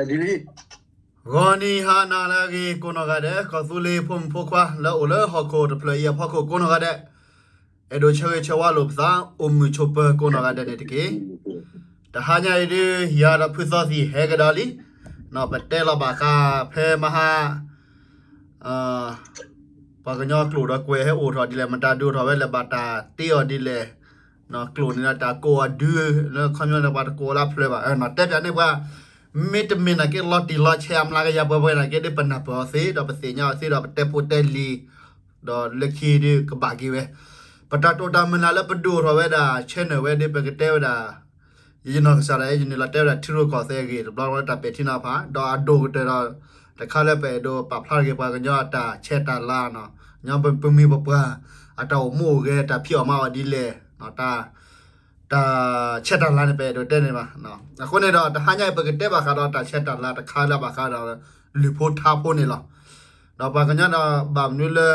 ဂီၤနံၤဟါနၤလၢအဂ့ၤကိးနီၢ်ဂၤဒဲး ကီၢ်သူလ့ၤဖိမုၣ်ဖိခွါလၢအိၣ်လၢဟီၣ်ခိၣ်တဖျၢၣ်အံၤအဖီခိၣ်ကိးနီၢ်ဂၤဒဲး, အဲၣ်ဒိးဆၢဂ့ၤဆၢဝါလိာ်ပသး အိၣ်မုာ်ဆိးပၢၤကိးနီၢ်ဂၤဒဲးန့ၣ်တက့ၢ်. တဟါညါအံၤဒုး ယၤဒီးဖုသီသံၣ်ဟဲကဒီးလံ, ပတဲလီၤဘၣ်ဃးဖဲမဟါ ပှၤကညီကျိာ်ဒီးကွဲးဟဲအိၣ်ထီၣ်ဒ်လဲၣ် မတၤဒုးအိၣ်ထီၣ်ဝဲလဲၣ် ဘၣ်တၢ်တ့အီၤဒ်လဲၣ်, ကျိာ်န့ၣ်ဒီးတၢ်ကိးအီၤဒုးလၢခီပညီန့ၣ် ပှၤတကိးလၢအဖျၢၣ်ဘၣ်, တဲပၠးန့ၢ်ပှၤ, မ့တမ့ၢ်နာ်က့လီၤတံၢ်လီၤဆဲးအမျးကယၤပှဲၤပှဲၤနာ်က့ဒီး ပနၢ်ပၢၢ်အီၤသ့ ဒီးပသ့ၣ်ညါအီၤသ့ ဒီးပတဲဖိတဲလံၤ, ဒီးလၢခံဒုးကဘၣ်က့ၤဝဲ, ပတၢ်တိာ်တၢ်မုၢ်လၢ်လၢပဒုးအိၣ်ထီၣ်ဝဲဒၣ် channel ဝဲဒုး ပကတဲဝဲဒၣ် ယနီၢ်ကစၢ်ဒၣ် ယနုာ်လီၤတဲဝဲဒၣ်ထံရူၢ်ကီၢ်သဲးအဂ့ၢ်တဘျီ တၢ်ပဲာ်ထံနီၤဖး ဒီးအဒိၣ်ကတၢၢ်ဒီး တခါလၢပအဲၣ်ဒိးပာ်ဖျါတဂ့ၤ ပှၤကညီအတၢ်ဆဲးတၢ်လၤနီၤ, ညီပမံၤပပှၢ် အတၢ်အိၣ်မူအိၣ်ဂဲၤ တၢ်ဖံးအီၣ်မၤအီၣ်ဒ်လဲၣ်, တၢ်ဆဲးတၢ်လၤန့ၣ် ပအဲၣ်ဒိးတဲန့ၣ်ဘၣ်. အဃိန့ၣ်ဒီး တဟါညါအံၤ ပကတဲဘၣ်ဃးဒီးတၢ်ဆဲးတၢ်လၤတခါလၢအဘၣ်ဃးဒီး လုၢ်ဖိထါဖိန့ၣ်လီၤ. ဒီးပှၤကညီဒီးဘၣ်မနုၤလၢ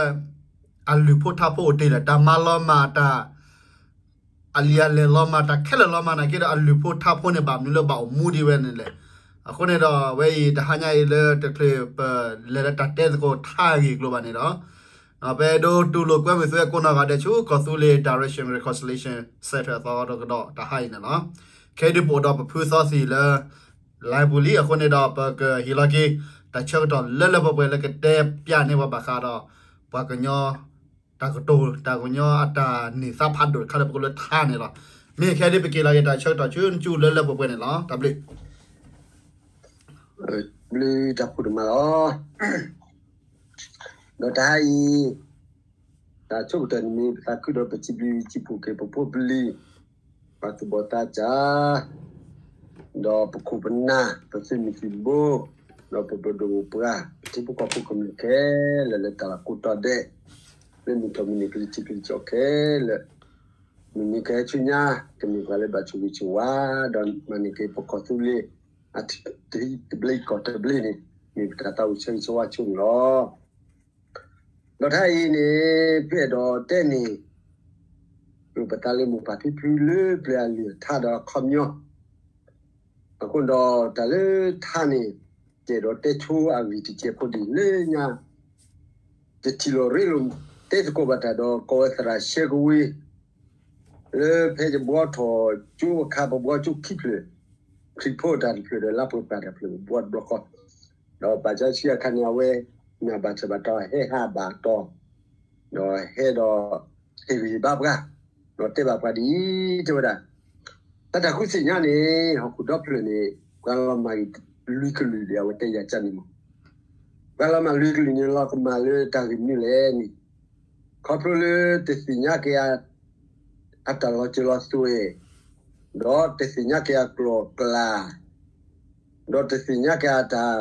အလုၢ်ဖိထါဖိအိၣ်တ့ၢ်လဲၣ်, တၢ်မၤလီၤမၢ်တၢ် အလံာ်အလဲၢ်လီၤမၢ် တၢ်ခဲလၢာ်လီၤမၢ်နာ်က့ဒီး အလုၢ်ဖိထါဖိန့ၣ် ဘၣ်မနုၤလၢဘၣ်အိၣ်မူဒ်ဝဲန့ၣ်လဲၣ်. အဃိန့ၣ်ဒီး အဝဲအံၤတဟါညါအံၤလၢတချုးပလဲၤလၢတၢ်တဲသကိးထါအဂ့ၢ်အကျိၤဘၣ်န့ၣ်ဒီး ပအဲၣ်ဒိးတူၢ်လိာ်ကွဲမုာ်သုဝဲကိးနီၢ်ဂၤဒဲးဆူ ကီၢ်သူလ့ၤ Direction Reconciliation Center အသီတကဒီးတဟါအံၤန့ၣ်လီၤ. ခဲအံၤဒုးပအိၣ်ဒီးပဖုသီသံၣ်လၢ လၢပူၤလံ, အဃိန့ၣ်ဒီး ပကဟ့ၣ်လီၤက့ၤ တၢ်ဆၢကတီၢ်လၢလၢပှဲၤပှဲၤလၢကတဲပၠးန့ၢ်ပှၤဘၣ်ဃးဒီး ပှၤကညီ တၢ်ကတိၤ တၢ်ကညီအတၢ်န့ၢ်သါဖးဒိၣ်တခါလၢပကအိၣ်လၢထါန့ၣ်လီၤ. မ့ၢ်ခဲအံၤဒုးပက့ၤလီၤက့ၤတၢ်ဆၢကတီၢ်ဆူနကၠူလၢလၢပှဲၤပှဲၤန့ၣ်လီၤ. တၢ်ဘျုး ဘျုးတၢ်ဖှိၣ်တမးလီၤ. ဒီးတဟါအံၤ တၢ်ဆိကတၢၢ်န့ၣ်မ့ၢ် ပသးခုဒီးပစံးဘျုးစံးဖှိၣ်က့ၤပဖိပလံၤ, ပှၤသူၣ်ဘီၣ်သးစၢ်, ဒီးပခိၣ်ပနၢ်, ပသုးမုၢ်သံၣ်ဘိ, ဒီးပပဒိၣ်ပပှၢ်, ပထံဖိကီၢ်ဖိကမျၢၢ်ခဲလၢာ်လၢတၢ်လီၢ်ကိးတီၤဒဲး, လၢမုၢ်ထီၣ်မုၢ်န့ၣ် ကလုာ်ထံးကလုာ်ကီၢ်ခဲလၢာ်, မုၢ်နံၤကဟဲဆူညါ ကမ့ၢ်ပှၤလၢဘၣ်ဆိၣ်ဂ့ၤဆိၣ်ဝါ, ဒီးမၤန့ၢ်က့ၤပကီၢ်သူလ့ၤ အထံတဘျီကီၢ်တဘျီန့ၣ် မ့ၢ်ပတၢ်သးအိၣ်ဆၢဂ့ၤဆၢဝါဆိန့ၣ်လီၤ. ဒီးတဟါအံၤန့ၣ် ဖဲအဲၣ်ဒိးတဲန့ၣ် လိၣ်ပသးလၢမိၢ်ပၢ်ဖံဖုလၢပျၢၤအလုၢ်အထါဒီးအခီပညီ, အဃိဒီးတၢ်လၢထါန့ၣ် ယအဲၣ်ဒိးတဲဆိအဂ့ၢ်တစဲးဖိဒ်လၢညါ ယထံၣ်လိာ်ရ့လိာ် တဲသကိးဘၣ်တၢ်ဒီး ကီၢ်ဝဲသရၣ်ဆဲကဝ့ၤ လၢဖဲယဘှီထီၣ်ကၠိအခါ ပဘှီကၠိခံဖျၢၣ်, ခရံာ်ဖိတၢ်တဖျၢၣ်ဒီး လါပှဲၤပှၢ်တၢ်ဖျၢၣ် ဘှီတဘျီဃီ, ဒီးပာ်စီဆှံအခါန့ၣ် အဝဲ မ့ၢ်ဘၣ်ဆၣ်ဘၣ်တီၤ ဟဲဟးဘၣ်တီၤ, ဒီးဟဲဒီး ဟ့ၣ်ဂံၢ်ဟ့ၣ်ဘါပှၤ, ဒီးတဲဘၣ်ပှၤဒ်အံၤ တဲဝဲဒၣ် တၢ်တၢ်ဃုသ့ၣ်ညါန့ၣ် ဟီၣ်ခိၣ်ဒီဖျၢၣ်န့ၣ် ပှၤလီၤမၢ်ဂ့ၤလွံၢ်ကလုာ်ဒီး အဝဲတဲယၤကန့ၣ်မး, ပှၤလီၤမၢ်လွံၢ်ကလုာ်န့ၣ် လီၤကမၢ်လၢတၢ်ဂ့ၢ်မနုၤလဲၣ်န့ၣ်, ခီဖျိလၢတသ့ၣ်ညါက့ၤ အတၢ်လီၤစၢၤလီၤသွဲၣ်, ဒီးတသ့ၣ်ညါက့ၤအကျိာ်အကျါ, ဒီးတသ့ၣ်ညါက့ၤအတၢ်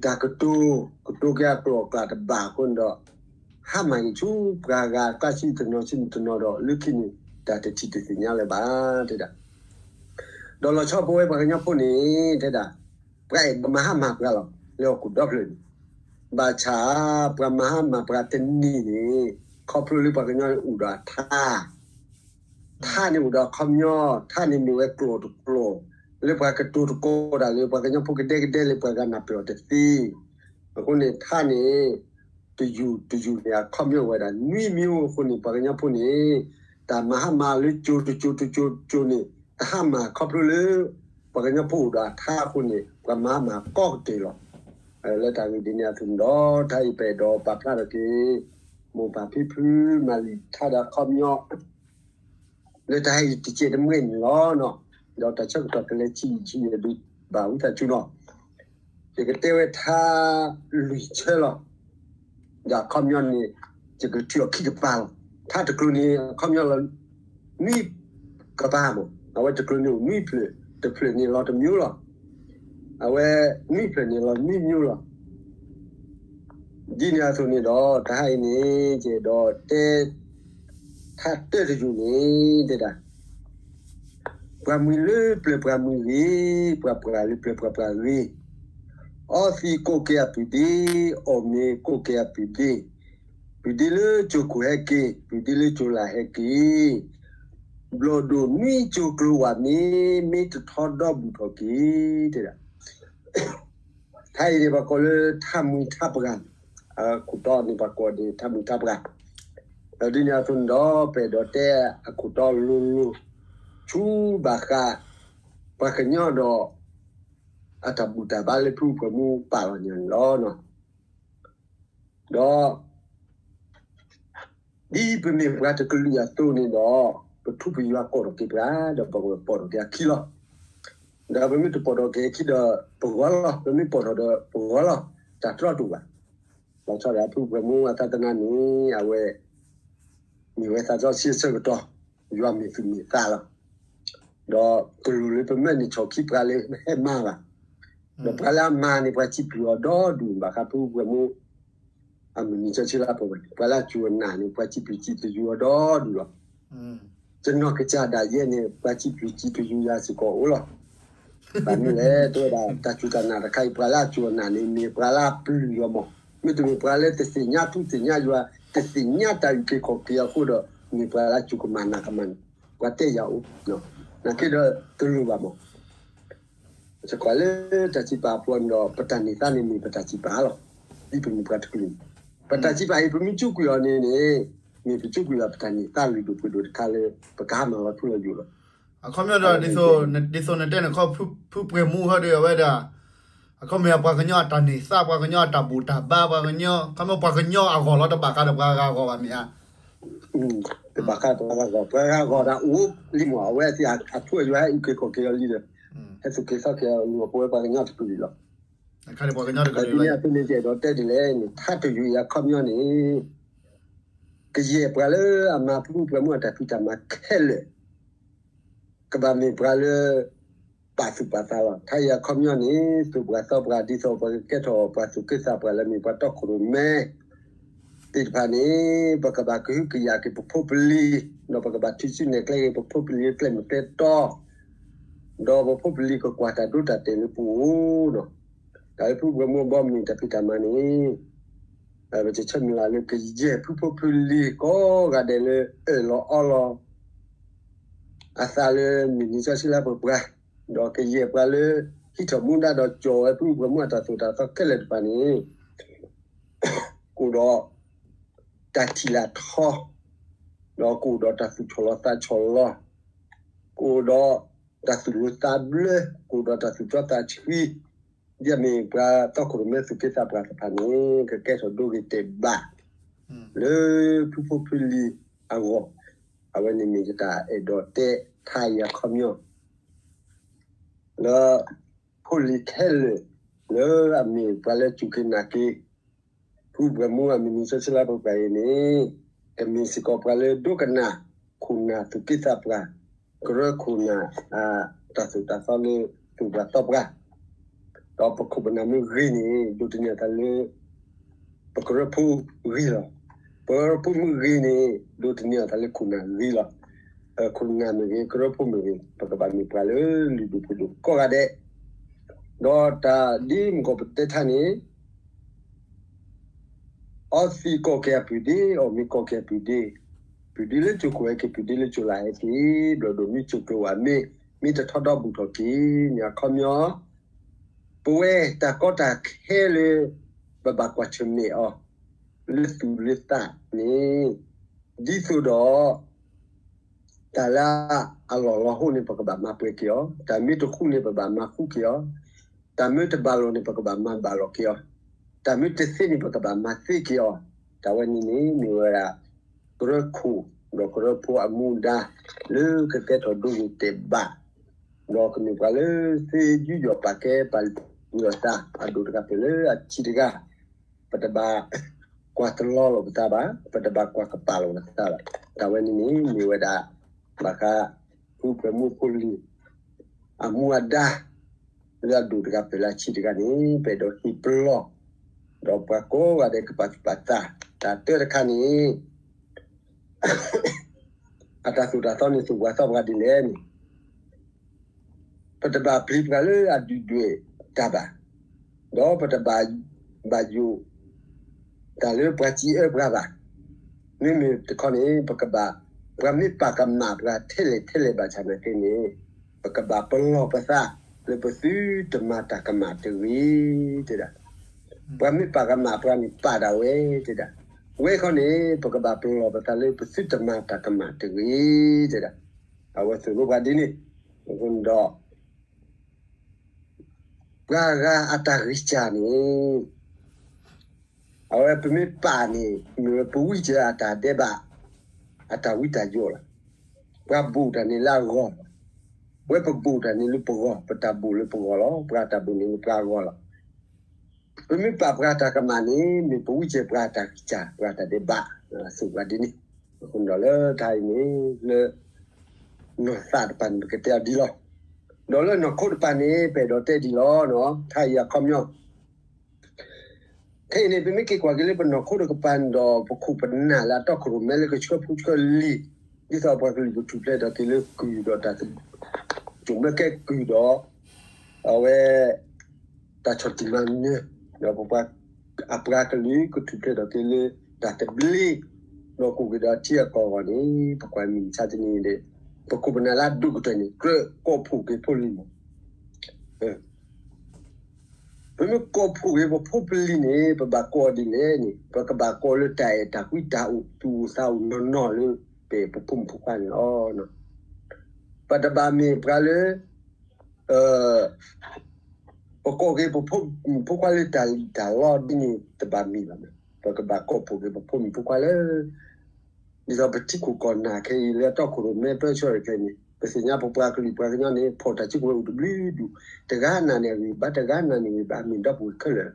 တၢ်ကတိၤ ကတိၤက့ၤအကျိာ်အကျါတဘၣ်အဃိန့ၣ်ဒီး ဟါမၢ်န့ၣ်ဆူပှၤဂၤအကျါဆံတနီၤဆံတနီၤဒီး လၢခံန့ၣ် တၢ်တထံၣ်တသ့ၣ်ညါလၢၤဘၣ် တဲဒၣ်. ဒီးလီၤဆီပဝဲပှၤကညီဖိန့ၣ် တဲဒၣ် ပှၤအဲၣ်ဒိးမၤဟါမၢ်ပှၤလီၤ လၢဟီၣ်ခိၣ်ဒီဖျၢၣ်န့ၣ်, ဘၣ်ဆၣ် ပှၤမၤဟါမၢ်ပှၤတနံၤန့ၣ် ခီဖျိလၢပှၤကညီန့ၣ်အိၣ်ဒီးအထါ ထါန့ၣ်အိၣ်ဒီးအခီပညီ, ထါန့ၣ်မ့ၢ်ဝဲကျိာ်တကျိာ် လၢပှၤကတိၤသကိးတၢ်လၢပှၤကညီဖိကဒဲကဒဲလၢပှၤဂၤနၢ်ပၢၢ်အီၤတသ့. အဃိန့ၣ် ထါန့ၣ် တယူၢ်တယူၢ်န့ၣ် အခီပညီအိၣ်ဝဲဒၣ်နွံမံၤအဃိန့ၣ် ပှၤကညီဖိန့ၣ် တၢ်မၤဟါမၢ်လၢကၠိတကၠိတကၠိတကၠိန့ၣ် တဟါမၢ်ခီဖျိလၢ ပှၤကညီဖိအိၣ်ဒီးအထါအဃိန့ၣ် ပှၤမၤဟါမၢ်ကီကတၢၢ်လီၤ. လၢတၢ်ဂ့ၢ်ဒ်န့ၣ်အသိးန့ၣ်ဒီး တဟါအံၤပအဲၣ်ဒိးပာ်ဖျါထီၣ်က့ၤ မိၢ်ပၢ်ဖံဖုမၤလံာ်ထါဒီးအခီပညီ လၢတဟါအံၤတကဲးတမှဲန့ၣ်လီၤ. ဒီးတၢ်ဆၢကတီၢ်ကလဲၤဆံးဆံးဒုးဘၣ်ဝံသးစူၤနီၤ, ယကတဲဝဲထါလွံၢ်ဆၢလီၤ. ဒီးအခီပညီန့ၣ် ယကထုးအီၤခံကပၤလီၤ. ထါတကျိၤန့ၣ် အခီပညီလီၤ နွံကပၤမး, အဝဲတကျိၤန့ၣ်အိၣ်နွံဖျၢၣ်, တဖျၢၣ်န့ၣ်လီၤတမျိုးလီၤ. အဝဲနွံဖျၢၣ်န့ၣ်လီၤနွံမျိုးလီၤ. ဒ်န့ၣ်အသိးန့ၣ်ဒီး တဟါအံၤန့ၣ် ယအဲၣ်ဒိးတဲ ထါတၢတယုၢ်န့ၣ် တဲဒၣ် ပှၤမှံလၢပျၢၤပှၤမှံဂ့ၤ, ပှၤပှၢ်လၢပျၢၤပှၤပှၢ်ဂ့ၤ, အီသံးကိးက့ၤအပုၢ်ဒ့, အီၣ်မ့ၤကိးက့ၤအပုၢ်ဒ့, ပုၢ်ဒ့လၢကၠိခိၣ်ဟဲက့ၤ, ပုၢ်ဒ့လၢကၠိလာ်ဟဲက့ၤ, ဘျီၣ်ဒိၣ်နွံကၠိၤကျိၤဝဲမ့ၢ် မ့ၢ်တထီဒီဘူးထီၣ်က့ၤ တဲဒၣ် ထါအံၤန့ၣ် ပှၤကိးလၢထါမှံထါပှၢ်, အခိၣ်တီန့ၣ် ပှၤကိးန့ၣ်ထါမှံထါပှၢ်, ဒီးဒ်န့ၣ်အသိးန့ၣ်ဒီး ပအဲၣ်ဒိးတဲအခိၣ်တီလိၤလိၤ ဆူဘၣ်ဃး ပှၤကညီဒီး အတၢ်ဘူၣ်တၢ်ဘါလၢဖုပှဲၤမူပာ်လီၤန့ၣ်လီၤ. ဒီး ဒ်ပမ့ၢ်ပှၤတကလုာ်အသိးန့ၣ်ဒီး ပထူပယွၤကိးထီၣ်က့ၤပှၤ ဒီးပကပိာ်ထီၣ်က့ၤအခံလီၤ. ဒီးပမ့ၢ်တပိာ်ထီၣ်က့ၤအခံဒီးပဂီၢ်လီၤ, ပမ့ၢ်ပိာ်ထီၣ်ဒီးပဂီၢ်လီၤ, တၢ်တြီတအိၣ်ဘၣ်. လီၤဆီဒၣ်ဖုပှဲၤမူအသးတနၤန့ၣ် အဝဲ မ့ၢ်ဝဲသးစီဆှံအဆၢကတီၢ်, ယွၤမ့ၢ်သူၣ်မ့ၢ်သးလီၤ. ဒီးတလိၣ်လၢပမဲာ်န့ၣ်ဆီၣ်ခံပှၤလၢဟဲမၤဘၣ်. ဒီးပှၤလၢအမၤန့ၣ် ပှၤစံးပျုၢ်အီၤဒီဒူၣ် ဘၣ်ဃးဖုပှဲၤမူ အမုၢ်နံၤကၠီဆံလါပှဲၤဝဲန့ၣ် ပှၤလၢအစူၢ်အနာ်န့ၣ် ပှၤစံးပျုၢ်စံးတယူၤအီၤဒီဒူၣ်လီၤ. ကနီၢ်ကစၢ်ဒၣ်ယဲန့ၣ် ပှၤစံးပျုၢ်စံးတယူၤယၤစ့ၢ်ကီးအိၣ်လီၤ. ဘၣ်မနုၤလဲၣ် တဲဝဲဒၣ် တၢ်စူၢ်တၢ်နာ်တခါအံၤ ပှၤလၢအစူၢ်အနာ်န့ၣ် မ့ၢ်ပှၤလၢအပျုၢ်လီၤမး, မ့တမ့ၢ်ပှၤလၢတသ့ၣ်ညါထူသ့ၣ်ညါယွၤ တသ့ၣ်ညါတၢ်အုၣ်က့ၤခီၣ်က့ၤအဃိဒီး မ့ၢ်ပှၤလၢအစူၢ်ကမၣ်နာ်ကမၣ်န့ၣ် ပှၤတဲယၤအိၣ်, နာ်က့ဒီးတလိၣ်ဘၣ်မး. စကွၢ်လၢတၢ်စံးပာ်အဖီန့ၣ်ဒီး ပတၢ်န့ၢ်သါန့ၣ်မ့ၢ်ပတၢ်စံးပာ်လီၤ. ဒ်ပမ့ၢ်ပှၤတကလုာ်န့ၣ် ပတၢ်စံးပာ်အံၤ ပမ့ၢ်စူးကွံာ်အီၤန့ၣ်န့ၣ် မ့ၢ်ပစူးကွံာ်အီၤပတၢ်န့ၢ်သါလုၢ်ဒိၣ်ပှ့ၤဒိၣ်တခါလၢ ပကဟးမၤလီၤထူလီၤယိာ်လီၤ. အခီပညီဒီး ဒ်သိးနတဲန့ၣ်ခီ ဖုပှဲၤမူဟီဒီးအဝဲဒၣ် အခီပညီပှၤကညီအတၢ်န့ၢ်သါ ပှၤကညီအတၢ်ဘူၣ်တၢ်ဘါ ပှၤကညီ ခီပညီပှၤကညီအဂီၢ်လီၤ တဘၣ်ဃးဒီးပှၤဂၤဂီၢ်ဘၣ်မ့ၢ်ဧါ. တဘၣ်ဃးပှၤဂၤဂီၢ် ပှၤဂၤဂီၢ်ဒၣ်အိၣ်လံမး အဝဲသ့ၣ်အထူအယွၤဟဲအုၣ်က့ၤခီၣ်က့ၤအီၤလံဒီး ဟဲသူၣ်က့ၤသီက့ၤအီၤလံမး ပဝဲပှၤကညီတကလုာ်လီၤ. ဒ်န့ၣ်အသိးန့ၣ် ယအဲၣ်ဒိးတဲဒ်လဲၣ်န့ၣ် ထါတယုၢ်အံၤအခီပညီန့ၣ် ကယဲၢ်ပှၤလၢအမၤဖုပှဲၤမူအတၢ်ဖံးတၢ်မၤခဲလၢာ် ကဘၣ်မ့ၢ်ပှၤလၢ ပာ်သူၣ်ပာ်သးလီၤ. ထါအံၤအခီပညီန့ၣ် သူၣ်ပှၤသီပှၤ ဒ်သိးပကကဲထီၣ်ပှၤသူၣ်က့သးပှၢ်လၢမ့ၢ်ပှၤတီခိၣ်ရိၣ်မဲ သ့ၣ်တဖၣ်န့ၣ် ပကဘၣ်ကဟုကယာ်က့ၤပဖိပလံၤ ဒီးပကဘၣ်ထုးစုနဲၣ်ကျဲက့ၤပဖိပလံၤလၢကျဲမုၢ်ကျဲတီ ဒီးပဖိပလံၤကကွၢ်တၢ်ဒိတၢ်တဲာ်လၢပအိၣ်ဒီး တၢ်လၢဖုပှဲၤမူအဘီအမုၢ်တၢ်ဖံးတၢ်မၤန့ၣ် ပတဆၢမုၢ်လၢ်လၢကယဲၢ်ဖုဖိဖုလံၤကိးဂၤဒဲးလၢအၢၣ်လီၤအီလီၤ အသးလၢမုၢ်နံၤစီဆှံလါပှဲၤပှၤ, ဒီးကယဲၢ်ပှၤလၢ ဟံးထီၣ်မူဒါဒီးကၠီၣ်ဝဲဖုပှဲၤမူအတၢ်သိၣ်တၢ်သီခဲလၢာ်တဖၣ်န့ၣ် ကအိၣ်ဒီး တၢ်ထံၣ်လၢထီ, ဒီးကအိၣ်ဒီးတၢ်သူၣ်ဆီၣ်လီၤသးဆီၣ်လီၤ, ကအိၣ်ဒီးတၢ်သူၣ်လီၤသးဘျၢ, ကအိၣ်ဒီးတၢ်သူၣ်ကၠီသးဆှံ, ဒ်အမ့ၢ်ပှၤတီခိၣ်ရိၣ်မဲသူၣ်က့သးပှၢ်တဖၣ်န့ၣ် ကကဲထီၣ်ဒိဂ့ၤတဲာ်ဘၣ် လၢဖုဖိဖုလံၤအဂီၢ်, အဝဲန့ၣ်မ့ၢ်ယတၢ်အဲၣ်ဒိးတဲထါအံၤအခီပညီ လၢ ဖိလံၤခဲလၢာ် လၢအမ့ၢ်ပှၤလၢစူၢ်က့ၤနာ်က့ၤ ဖုပှဲၤမူအမုၢ်နံၤစီဆှံလါပှဲၤပှၤအံၤန့ၣ် ကမ့ၢ်စ့ၢ်ကီးပှၤလၢဒိကနၣ် ခိၣ်နၢ်သူၣ်က့သးပှၢ်, ကရၢခိၣ်နၢ် တၢ်သိၣ်တၢ်သီလၢသူၣ်ပှၤသီပှၤ ဒီးပခိၣ်ပနၢ်မ့ၢ်ဂ့ၤန့ၣ် ဒိးသန့ၤအသးလၢ ပကရၢဖိဂ့ၤလီၤ. ပကရၢဖိမ့ၢ်ဂ့ၤန့ၣ် ဒိးသန့ၤအသးလၢခိၣ်နၢ်ဂ့ၤလီၤ. ခိၣ်နၢ်မ့ၢ်ဂ့ၤ ကရၢဖိမ့ၢ်ဂ့ၤ ပကဘၣ်မ့ၢ်ပှၤလၢလုၢ်ဒိၣ်ပှ့ၤဒိၣ်ကိးဂၤဒဲး, ဒီးတၢ်ဒ်မုၢ်ကီၢ်ပတဲထါန့ၣ် အီသံးကိးက့ၤအပုၢ်ဒ့, အီၣ်မ့ၤကိးက့ၤအပုၢ်ဒ့, ပုၢ်ဒ့လၢကၠိခိၣ်ဟဲက့ၤ ပုၢ်ဒ့လၢကၠိလာ်ဟဲက့ၤ, ဘျီၣ်ဒိၣ်မ့ၢ်ကၠိကျိၤဝဲမ့ၢ်, မ့ၢ်တထီဒီဘူးထီၣ်က့ၤန့ၣ် အခီပညီ ပဝဲတၢ်ကီတၢ်ခဲလၢ ပဘၣ်ကွၢ်ဆၢၣ်မဲာ်အီၤ လၢသူၣ်လၢသးန့ၣ် ဒ်သိးဒီး တၢ်လၢအလီၢ်လီၤဟိန့ၣ် ပကဘၣ်မၤပှဲၤက့ၤအီၤ, တၢ်မ့ၢ်တဃူန့ၣ် ပဘၣ်မၤဃူက့ၤအီၤ, တၢ်မ့ၢ်တဘၣ်လိာ်န့ၣ် ပကဘၣ်မၤဘၣ်လိာ်က့ၤအီၤ, တၢ်မ့ၢ်တသ့န့ၣ် ပကဘၣ်မၤသ့က့ၤအီၤ, တၢ်ဝဲန့ၣ်န့ၣ် မ့ၢ်ဝဲဒၣ် ကရၢခိၣ် ဒီးကရၢဖိအမူဒါ လၢကကဲထီၣ်ဒိဂ့ၤတဲာ်ဘၣ်, ဒီးကမ့ၢ်ပှၤလၢသ့ယူးယီၣ်ပာ်ကဲပာ်လုၢ်ပာ်ပှ့ၤအသး အဒိၣ်တဂၤပၢၢ်လၢအဆံးတဂၤ ပတဘၣ်ကွၢ်တလီလီၤပသးဘၣ်, ပတဘၣ်ကွၢ်ကပာ်လီၤပသးဘၣ်. တၢ်ဝဲန့ၣ်န့ၣ် မ့ၢ်ဝဲဒၣ် ဘၣ်ဃး ဖုပှဲၤမူဖိလံၤ အမူအဒါ လၢအဒိၣ်တဂၤပၢၢ်လၢအဆံးတဂၤန့ၣ် ပအဲၣ်ဒိးဟ့ၣ်ပလီၢ် ဒီးပှၤကိးဂၤဒဲးကပာ်သူၣ်ပာ်သး. တၢ်တၢတခါန့ၣ် အတၢ်သိၣ်တၢ်သီန့ၣ် သူၣ်ပှၤသီပှၤဒ်လဲၣ်န့ၣ် ပတဘၣ်ပျံၤပှၤလၢအဒုၣ်ဒွဲၣ်တၢ်ဘၣ်, ဒီးပတဘၣ်ဘၣ်ယိၣ်တၢ်လၢပှၤစံးအၢပှၤဘၣ်. မ့မ့ၢ်တခီန့ၣ် ပကဘၣ် ပှၤမ့ၢ်ပာ်ကမၣ်ပှၤထဲလဲၣ်ထဲလဲၣ်ဘၣ်ဆၣ်နာ်က့န့ၣ်, ပကဘၣ်ပလီၢ်ပသးလၢပသုတမၤတၢ်ကမၣ်တဂ့ၤ, တဲဒၣ်. ပှၤမ့ၢ်ပာ်ကမၣ်ပှၤန့ၣ်ပာ်ဒၣ်ဝဲ, တဲဒၣ်. ဝဲခီန့ၣ် ပကဘၣ်ပလီၢ်ပသးလၢပသုတမၤတၢ်ကမၣ်တဂ့ၤ, တဲဒၣ်. အဝဲသိၣ်လိပှၤဒ်န့ၣ်, ဒီး ပှၤဂၤအတၢ်ဂံၢ်စၢ်န့ၣ်, အဝဲပမ့ၢ်ပာ်န့ၣ် မ့ၢ်ဝဲပဝံၢ်စၢၤအတၢ်ဒဲးဘး, အတၢ်ဝံတၢ်ယိးလီၤ. ပှၤဘူးတၢ်န့ၣ်လၢအဂီၢ်လီၤ. ဝဲပဘူးတၢ်န့ၣ်လၢပဂီၢ်, ပတၢ်ဘူးလၢပဂီၢ်လီၤ, ပှၤတၢ်ဘူးန့ၣ်လၢပှၤဂီၢ်လီၤ. ပမ့ၢ်ပာ်ပှၤတၢ်ကမၣ်န့ၣ် မ့ၢ်ပဝံၢ်စၢၤပှၤတၢ်ဂံၢ်စၢ်, ပှၤတၢ်ဒဲးဘး, သိၣ်ပှၤဒ်န့ၣ်. အဃိဒီးလၢတၢ်အံၤန့ၣ် လၢ နီၢ်သးတပၤန့ၣ် ပကတဲအီၤဒ်လီၤ. ဒီးလၢနီၢ်ခိတပၤန့ၣ် ပအဲၣ်ဒိးတဲဒ်လီၤ, တၢ်အံၤအခီပညီ ခဲအံၤန့ၣ် ပမ့ၢ်က့ၤကွၢ်က့ၤလၢပနီၢ်ခိတကပၤန့ၣ်ဒီး ပခိၣ်ပနၢ်လၢအတီခိၣ်ရိၣ်မဲလၢကဆှၢဖိဆှၢလံာ်, ဒ်သိးပှၤကလုာ်ကထူၣ်ဖျဲးထီၣ်က့ၤလၢကုၢ်ဒီးတၢ် ကၠိၣ်မဲကဲကုၢ်ဒီး အဝဲ တၢ်ဆီၣ်တံၢ်မၤနၢၤ, ဒီးပပှၤ အပှၤကလုာ်ကထူၣ်ဖျဲးထီၣ်က့ၤလၢတၢ်သဘျ့, ဒီးကအိၣ်က့ၤဒီးအထံအကီၢ်အဂီၢ်န့ၣ် ပကွၢ်မုၢ်မဆါတနံၤအံၤဒီး ပခိၣ်ပနၢ်လၢအဒိၣ်ကတၢၢ်န့ၣ် ကြၢးကိးဖှိၣ်က့ၤဖိလံၤမး. ပမ့ၢ်ကိးဖှိၣ်က့ၤပဖိပလံၤန့ၣ် ပဘၣ်ကိးအီၤဒ်လဲၣ်န့ၣ် ပကဘၣ်ကိးလၢတၢ်အဲၣ်တၢ်ကွံတၢ်အိၣ်သူၣ်အိၣ်သးအိၣ်နီၢ်နီၢ်လၢ ပပဖိမုၣ်ဖိခွါန့ၣ်လီၤ. ပတဘၣ်မ့ၢ်ပှၤလၢ ပကိးက့ၤပဖိမုၣ်ဖိခွါလၢတၢ်လံၣ်တၢ်လီဒ်န့ၣ် တဘၣ်မ့ၢ်ဘၣ်န့ၣ် ပကဘၣ်ကိးဖှိၣ်က့ၤပဖိမုၣ်ဖိခွါလၢ ဒ်သိးပထံခိၣ်ကီၢ်နၢ်ခဲအံၤလၢအတီခိၣ်ရိၣ်မဲပၢဆှၢခဲအံၤန့ၣ် ပသ့ၣ်ညါပပှၤကလုာ်ပှၤကညီန့ၣ် ဖီၣ်တၢ်စုကဝဲၤအိၣ်တဘျုးဒူၣ်, တဂၤနာ်န့ၣ်အဂ့ၢ်ဘၣ်, တဂၤနာ်န့ၣ်အဂ့ၢ်ဘၣ်, မ့ၢ်ဒီပုၢ်ဝဲၢ်ခဲလၢာ်.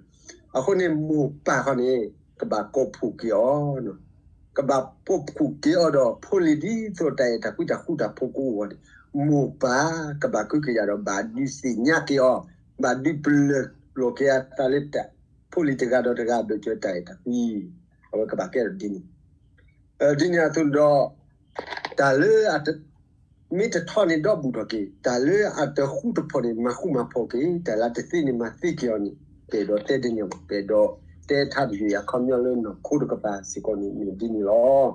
အဃိန့ၣ် မိၢ်ပၢ်ခီန့ၣ် ကဘၣ်ကိးဖှိၣ်က့ၤအီၤ, ကဘၣ်ကိးဖှိၣ်က့ၤအီၤဒီးဖိလံၤဒ်သိးတၢ်အဲၣ်တၢ်ကွံတၢ်ဃူတၢ်ဖိးကအိၣ်အဂီၢ်န့ၣ် မိၢ်ပၢ်ကဘၣ်ကဟုကယာ်ဒီးဘၣ်ဒုးသ့ၣ်ညါက့ၤအီၤ, ဘၣ်ဒုးပလၢၢ်လီၤက့ၤအသးလၢ ဖိလံၤတဂၤဒီးတဂၤအဘၢၣ်စၢၤတၢ်အဲၣ်တၢ်ကွံ, အဝဲကဘၣ်ကဲထီၣ်ဒ်န့ၣ်. ဒ်န့ၣ်အသိးဒီး တၢ်လၢ မ့ၢ်တထီန့ၣ်ဒီဘူးထီၣ်က့ၤ, တၢ်လၢအတဃူတဖိးန့ၣ် မၤဃူမၤဖိးက့ၤ, တၢ်လၢအတသ့န့ၣ်မၤသ့က့ၤအီၤန့ၣ် ပအဲၣ်ဒိးတဲဒ်န့ၣ်, ပအဲၣ်ဒိးတဲထါတယုာ်အခီပညီလၢနီၢ်ခိတကပၤစ့ၢ်ကီးန့ၣ် မ့ၢ်ဒ်န့ၣ်လီၤ.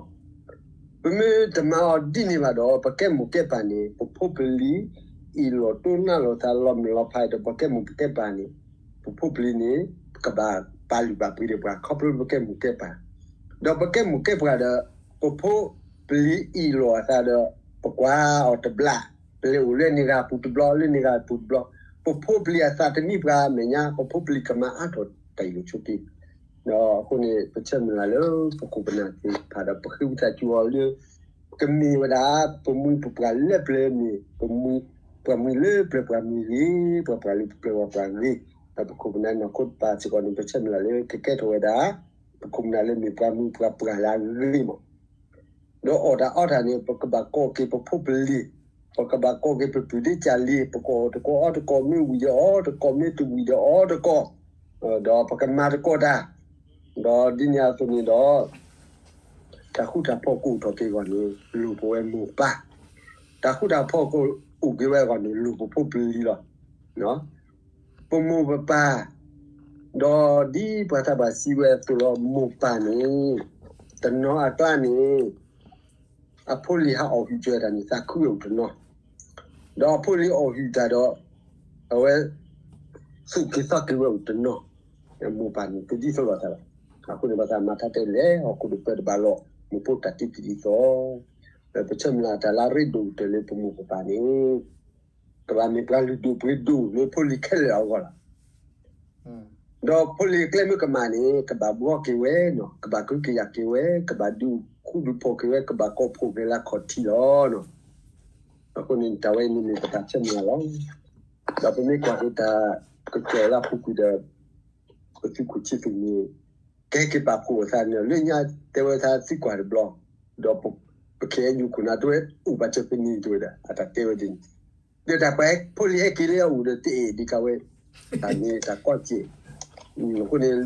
ပမ့ၢ်တမၤအီၤဒ်န့ၣ်ဘၣ်ဒီး ပကဲမိၢ်ကဲပၢ်န့ၣ် ပဖိပလံၤ အ့ၣ်လိာ်တိၢ်နီၣ်လိာ်သးလီၤမုၢ်လီၤဖးဒီး ပကဲမိၢ်ကဲပၢ်န့ၣ် ပဖိပလံၤန့ၣ် ကဘၣ်ပာ်လုၢ်ပာ်ပှ့ၤဒီးပှၤ ခီဖျိပကဲမိၢ်ကဲပၢ်, ဒီးပကဲမိၢ်ကဲပၢ်ဒီး ပဖိပလံၤအ့ၣ်လိာ်အသးဒီး ပကွၢ်အီၤတဘျီ, ပလဲၤအိၣ်လၢန့ၢ်ဂၤအပူၤတဘျီ လၢန့ၢ်ဂၤအပူၤတဘျီ, ပဖိပလံၤအသးတမံပှၤမဲာ်ညါ ပဖိပလံၤကမၤအါထီၣ်တၢ်အံၤလိာ်ဆိက့. ဒီးအဃိန့ၣ် ပဆၢမုၢ်လၢ်လၢ ပခိၣ်ပနၢ်သ့ၣ်တဖၣ်ဒီး ပဃ့ဝံသးစူၤအီၤလၢ ကမ့ၢ်ဝဲဒၣ် ပမှံပပှၢ်လၢပျၢၤမ့ၢ် ပှၤမှံလၢပျၢၤပှၤမှံဂ့ၤ, ပှၤပှၢ်လၢပျၢၤပှၤပှၢ်ဂ့ၤ, ဒီးပခိၣ်ပနၢ်နီၢ်ခိတပၤစ့ၢ်ကီးန့ၣ် ပဆၢမုၢ်လၢ်လၢ ကကဲထီၣ်ဝဲဒၣ် ပခိၣ်ပနၢ်လၢမ့ၢ်ပှၤမှံပှၤပှၢ်လၢအဂ့ၤမး. ဒီးအီၣ်တၢ်အီတၢ်န့ၣ် ပကဘၣ်ကိးက့ၤပဖိပလံၤ, ပကဘၣ်ကိးက့ၤပပုၢ်ဒ့ကၢ်လံၤ, ပကအီၣ်တကိးမ့ၢ်ဝံၤဒီးအီၣ်တကိး မ့ၢ်တဝံၤဒီးအီၣ်တကိး, ဒီးပကမၤတကိးတၢ်, ဒီးဒ်န့ၣ်အသိးန့ၣ်ဒီး တၢ်ဃူတၢ်ဖိးကအိၣ်ထီၣ်က့ၤအဂီၢ်န့ၣ် လိၣ်ပဝဲမိၢ်ပၢ်, တၢ်ဃူတၢ်ဖိးကအိၣ်က့ၤဝဲအဂီၢ်န့ၣ် လိၣ်ပဖိပလံၤလီၤ. ပမိၢ်ပပၢ်, ဒီးဒ်ပှၤသးပှၢ်စံးဝဲအသိးလီၤ မိၢ်ပၢ်န့ၣ် တနီၤအကျါန့ၣ် အဖိလံၤဟးအီၣ်ဟုၣ်စၢၤတၢ်န့ၣ် သးခုဝဲအိၣ်တနီၤ, ဒီးအဖိလံၤအီၣ်ဟုၣ်တၢ်ဒီး အဝဲ သူၣ်က့ၤသီက့ၤဝဲအိၣ်တနီၤ, မိၢ်ပၢ်န့ၣ် တဒ်သိးလိာ်သးဘၣ်. အဃိန့ၣ် ပှၤသးမၤထါတဲလဲၣ် ဟီၣ်ခိၣ်ဒီးပၢတဘၣ်လီၤ, မိၢ်ဖိတၢ်တ့တဒ်သိး, ပဆၢမုၢ်လၢ်တၢ်လၢအရ့ဒိၣ်ကတၢၢ်လၢပမိၢ်ပပၢ်န့ၣ် ကဘၣ်မ့ၢ်ပှၤလုၢ်ဒိၣ်ပှ့ၤဒိၣ်လၢဖိလံၤခဲလၢာ်အဂီၢ်လီၤ. ဒီးဖိလံၤအကျဲမ့ၢ်ကမၣ်န့ၣ် ကဘၣ်ဘှီက့ၤဝဲ, ကဘၣ်ကဟုကယာ်က့ၤဝဲ, ကဘၣ်ဒုးဃူဒုးဖိးက့ၤဝဲ, ကဘၣ်ကိးဖှိၣ်က့ၤလၢအခီၣ်ထံးလီၤ. အဃိန့ၣ် တၢ်ဝဲအံၤန့ၣ်မ့ၢ်ပတၢ်ဆၢမုၢ်လၢ်လီၤ. ဒီးပမ့ၢ်ကွၢ်က့ၤတၢ်ကစီၣ်လၢအပူၤကွံာ်ဒီး ပသုးခိၣ်ဆံသူးန့ၣ် ကဟဲက့ၤပာ်ဖှိၣ်အသးန့ၣ် လၢညါတဲဝဲသးသံကွၢ်တဘျီ, ဒီးပခဲအံၤယိၤခိၣ်နၢ်တဲဝဲ အိၣ်ဘၣ်စၢၤပနံၤတဲဝဲဒၣ် အတၢ်တဲဝဲဒ်န့ၣ်, ဒီးတၢ်ပှၤဖိလံၤဟဲက့ၤလၢအအိၣ်ဒီးတအဲၣ်ဒံးကဝဲ, တၢ်န့ၣ်တၢ်ကီစ့ၢ်, အဃိန့ၣ်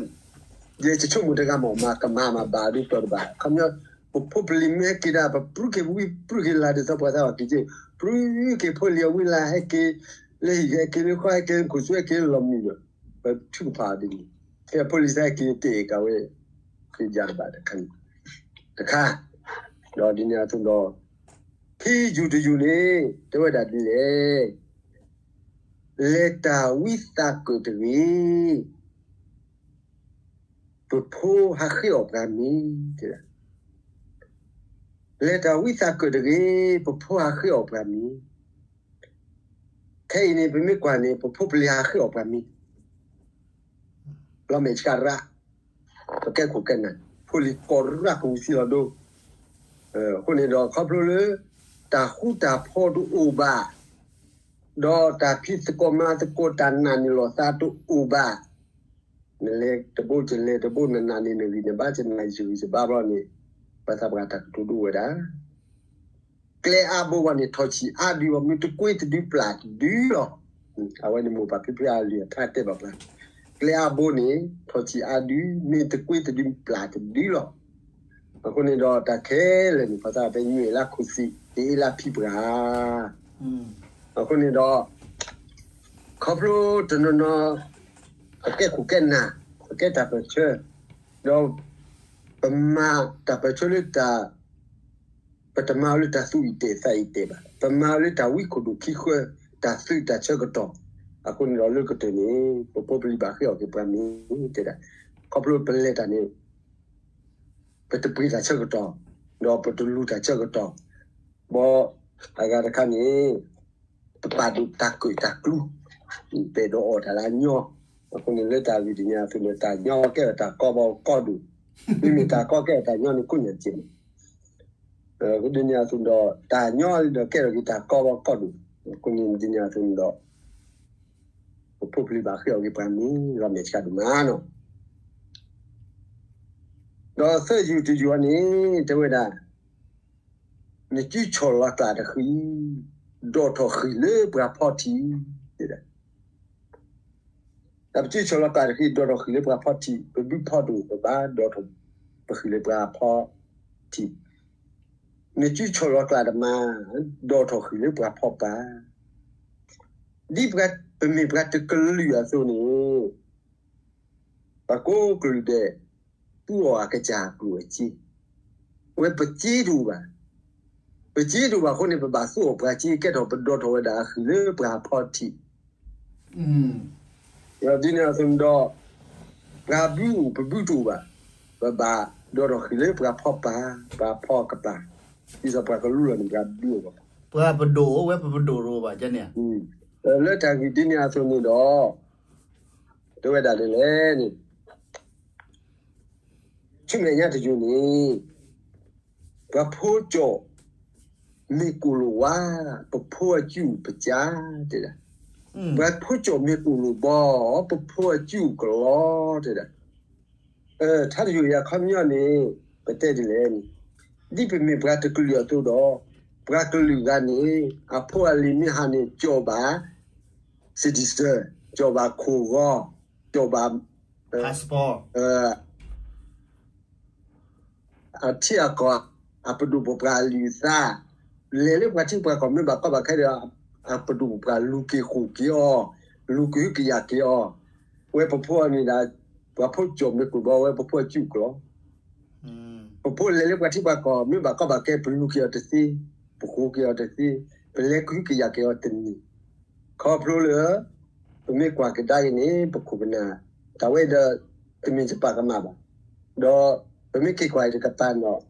ယဆိကမိၣ်တဂၤမ့ၢ်မၤကမၣ်မၤဘၣ်ဒ်သိးတဘၣ်, ခီပညီ ပဖိပလံၤမ့ၢ်ဟဲက့ၤဒၣ် ပပြုၢ်က့ၤဝံပြုၢ်က့ၤလၢ်ဒ်သိးပှၤသးပှၢ်က့ၤက့ၤ, ပြုၢ်က့ၤဖိလံၤအဝံလၢ်ဟဲက့ၤ, လၢဟံၣ်ဟဲက့ၤလၢဃီဟဲက့ၤလၢခိၣ်ဆူဟဲက့ၤလၢလီၢ်မံၤဒီး ပထုကဖၣ်ဒ်န့ၣ်, ဖဲဖိလံၤသးဟဲက့ၤတအဲၣ်ကဝဲ, ဃ့ယၤတဘၣ်တခါန့ၣ်, တခါ, ဒီးဒ်န့ၣ်အသိးဒီး ခံယူၤတယူၤန့ၣ် တဲဝဲဒၣ်ဒ်လဲၣ်, လဲၤတၢ်ဝံသးကၢၣ်တဂ့ၤ, ပဖိဟးဃ့အီၣ်ပှၤမ့ၤ, တဲဒၣ်, လဲၤတၢ်ဝံသးကၢၣ်တဂ့ၤ, ပဖိဟးဃ့အီၣ်ပှၤမ့ၤ. ခဲအံၤန့ၣ် ပမ့ၢ်ကွၢ်န့ၣ် ပဖိပလံၤဟးဃ့အီၣ်ပှၤမ့ၤ လီၤမဲာ်ဆှးရၣ်, ပကဲခိၣ်ကဲနၢ်, ဖိလံၤကီၢ်ရၣ်ကဝံၤသံလီၤဒိ. အဃိန့ၣ်ဒီး ခီဖျိလၢ တၢ်ဃူတၢ်ဖိးတအိၣ်ဘၣ်, ဒီးတၢ်ဖံးသကိးမၤသကိး တၢ်နာ်န့ၢ်လီၤသးတအိၣ်ဘၣ်, နလဲၤတဘိ ယလဲၤတဘိ နနာ်န့ၢ်နဂံၢ်နဘါ ယနာ်ယဂံၢ်ယဘါဘျီန့ၣ် ပှၤသးပှၢ်တၢ်ကတိၤဒိဝဲဒၣ် ကျဲအါဘိဝဲန့ၣ် ထီၣ်ဆံးအါဒုးဘၣ် မ့ၢ်တကွ့တဒုပျၢ်တဒုလီၤ. အဝဲန့ၣ်မိၢ်ပၢ်ဖံဖုအလုၢ်အထါတဲဘၣ်ပှၤ, ကျဲအါဘိန့ၣ် ထီၣ်ဆံးအါဒုး မ့ၢ်တကွ့တဒုပျၢ်တဒုလီၤ. အဃိန့ၣ်ဒီးတၢ်ခဲလၢာ်န့ၣ် ပှၤသးပှၢ်တဲညွဲၣ်လၢခိၣ်သ့ၣ် တအ့လၢဖံပှၢ်. အဃိန့ၣ်ဒီး ခီဖျိတနီၤနီၤ ပကဲခိၣ်ကဲနၢ်, ပကဲတၢ်ပၢၢ်ဆၢ, ဒီးပမၤတၢ်ပၢၢ်ဆၢလၢတၢ် ပတမၤအီၤလၢတၢ်သူၣ်အံၣ်တဲာ်သးအံၣ်တဲာ်ဘၣ်. ပမၤအီၤလၢတၢ်ဝံခိၣ်ဒိၣ်ခံဃၢ, တၢ်သုးတၢ်ဆၢကတီၢ်. အဃိန့ၣ်ဒီးလၢကတၢၢ်န့ၣ် ပဖိပလံၤဘၣ်ဃ့အီၣ်က့ၤပှၤမ့ၤ တဲဒၣ်. ခီဖျိပလဲၤတၢ်န့ၣ် ပတပှ့ၤတၢ်ဆၢကတီၢ်, ဒီးပတလူၤတၢ်ဆၢကတီၢ်, ဘီအဂၤတခါန့ၣ် ပပာ်ဒိၣ်တၢ်ကၢၣ်တၢ်ကျူ, ပအဲၣ်ဒိးအီၣ်တၢ်လၢအညီ, အဃိန့ၣ်လၢတၢ်ဂ့ၢ်ဒ်န့ၣ်အသိးန့ၣ် တၢ်ညီကဲထီၣ်တၢ်ကီဘီကီၢ်ဒိၣ်, မ့မ့ၢ်တၢ်ကီကဲထီၣ်တၢ်ညီန့ၣ် ကိးညါစ့ၢ်မး. ဒ်န့ၣ်အသိးဒီး တၢ်ညီဒီးကဲထီၣ်က့ၤတၢ်ကီဘီကီၢ်ဒိၣ်, အဃိန့ၣ်ဒ်န့ၣ်အသိးန့ၣ်ဒီး ပဖိပလံၤဘၣ်ဃ့အီၣ်က့ၤပှၤမ့ၤ လီၤမဲာ်ဆှးဒိၣ်မးနီၤ. ဒီးသၢယူၤတယူၤအံၤန့ၣ် တဲဝဲဒၣ် နစုဆီၣ်လီၤကျးတဃံ, ဒိးထီၣ်ဃံၢ်လၢပှၤဖီထံး, တဲဒၣ်. တၢ်ပစုဆီၣ်လီၤကျးတဃံ ဒိးထီၣ်ဃံၢ်လၢပှၤဖီထံး, ပဘုဖီဒိၣ် ပဘၣ်ဒိးထီၣ်ပဃံၢ်လၢပှၤဖီထံး, နစုဆီၣ်လီၤကျးတမး, ဒိးထီၣ်ဃံၢ်လၢပှၤဖီပၢ်. ဒ်ပမ့ၢ်ပှၤတကလုာ်အသိးန့ၣ် ပှၤကိးကလုာ်ဒဲး သူအီၤအကစၢ်အကျိၣ်အစ့, ဝဲပစ့တအိၣ်ဘၣ်, ပစ့တအိၣ်ဘၣ်အဃိန့ၣ် ပဘၣ်သူအီၤပှၤစ့ ကဲထီၣ်ပဒိးထီၣ်ဝဲဒၣ်အဃံၢ်လၢပှၤဖီထံး. ဒ်န့ၣ်အသိးန့ၣ်ဒီး ပှၤဘုအိၣ် ပဘုတအိၣ်ဘၣ်, ပဘၣ်ဒိးထီၣ်ဃံၢ်လၢပှၤဖီပၢ်, ပှၤဖီကပၢ်, ဒ်သိးပှၤကလူလီၤန့ၣ် ပှၤဘုအိၣ်ဘၣ်, ပှၤပဒိၣ်အိၣ်ဝဲ ပပဒိၣ်တအိၣ်ဘၣ်န့ၣ်. လၢတၢ်ဂ့ၢ်ဒ်န့ၣ်အသိးန့ၣ်ဒီး တဲဝဲဒၣ်ဒ်လဲၣ်န့ၣ် ဆူမဲာ်ညါတယိာ်န့ၣ် ပှၤဖိကၠိၣ်မ့ၢ်ကိၣ်လိာ်ဝါ, ပဖိအစုပစၢ်, တဲဒၣ်. ပှၤဖိကၠိၣ်မ့ၢ်ကိၣ်လိာ်ဘီ, ပဖိအစုကလီ, တဲဒၣ်. ထါတယိာ်အံၤအခီပညီန့ၣ် ပတဲဒ်လဲၣ်န့ၣ် ဒ်ပမ့ၢ်ပှၤတကလုာ်အသိးဒီး ပှၤကလုာ်ဂၤန့ၣ် အဖိအလံၤမ့ၢ်ဟးန့ၣ် ကၠီၣ်ဘၣ် citizen, ကၠီၣ်ဘၣ်ခိၣ်ဂီၤ, ကၠီၣ်ဘၣ် passport, အထံအကီၢ် အပဒိၣ်ပပှၢ်အလုၢ်အသး, လဲၤလၢပှၤထံပှၤကီၢ်မ့ၢ်ဘၣ်ကီဘၣ်ခဲဒီး အပဒိၣ်ပပှၢ်လူၤက့ၤဃိာ်က့ၤအီၤ, လူၤကဟုကယာ်က့ၤအီၤ, ဝဲပဖိအန့ၣ်ဒၣ် ပှၤဖိကၠိၣ်မ့ၢ်ကိၣ်ဘီ ဝဲပဖိအစုကလီ, ပဖိလဲၤလၢပှၤထံပှၤကီၢ်မ့ၢ်ဘၣ်ကီဘၣ်ခဲ ပလူၤက့ၤအီၤတသ့, ပဃိာ်က့ၤအီၤတသ့, ပလဲၤကဟုကယာ်က့ၤအီၤတန့ၢ်. ခီဖျိလၢ ပမ့ၢ်ကွၢ်ကဒါက့ၤန့ၣ် ပခိၣ်ပနၢ် တၢ်ဝဲဒီး တမ့ၢ်ယပာ်ကမၣ်ဘၣ်. ဒီးပမ့ၢ်က့ၤကွၢ်အံၤတကပၤန့ၣ်